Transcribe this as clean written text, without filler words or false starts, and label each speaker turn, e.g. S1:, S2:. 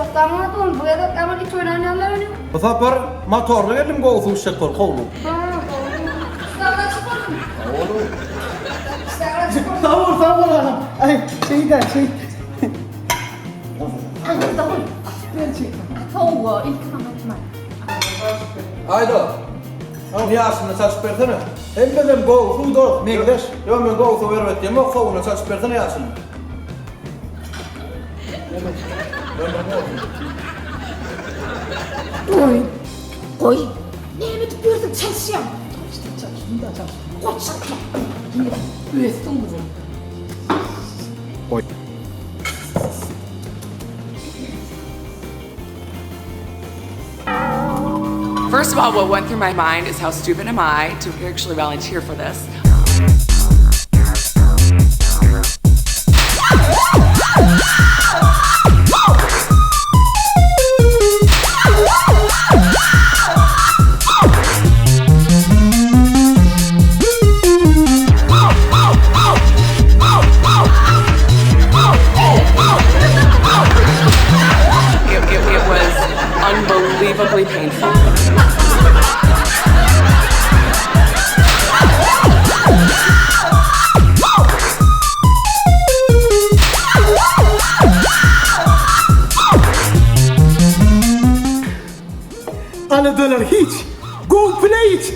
S1: Togtaňa dur, bu gezek amal it oýnan ýaly oýnaýar.
S2: Bu sapar motorly geldim gowy suw içjek bolup howlugyp.
S1: Sag açyk bolsun. Sag açyk bolsun.
S3: Sag bol, sag bol agam. Aý, şeýdä, şeý.
S4: Aňyrda goý. Hawa, ilki saňa aýtman.
S2: Aýda. Oň ýaşyny çalşyp bersene. Hemmesem gowy suw dost, meňzeş. Ýok, men gowy suw erbet diýemok, sowuny çalşyp bersene ýaşyny.
S4: Goý. Goý. Näme edip ýörsüň, çalyşýaň.
S3: Çalyşdym, çalyşdym da, çalyşdym.
S4: Goý, çalyşma. Ösdüň bu.
S2: Goý.
S5: First of all, what went through my mind is how stupid am I to actually volunteer for this? It, it, it was unbelievably painful.
S3: Aladalar hiç. Go play it.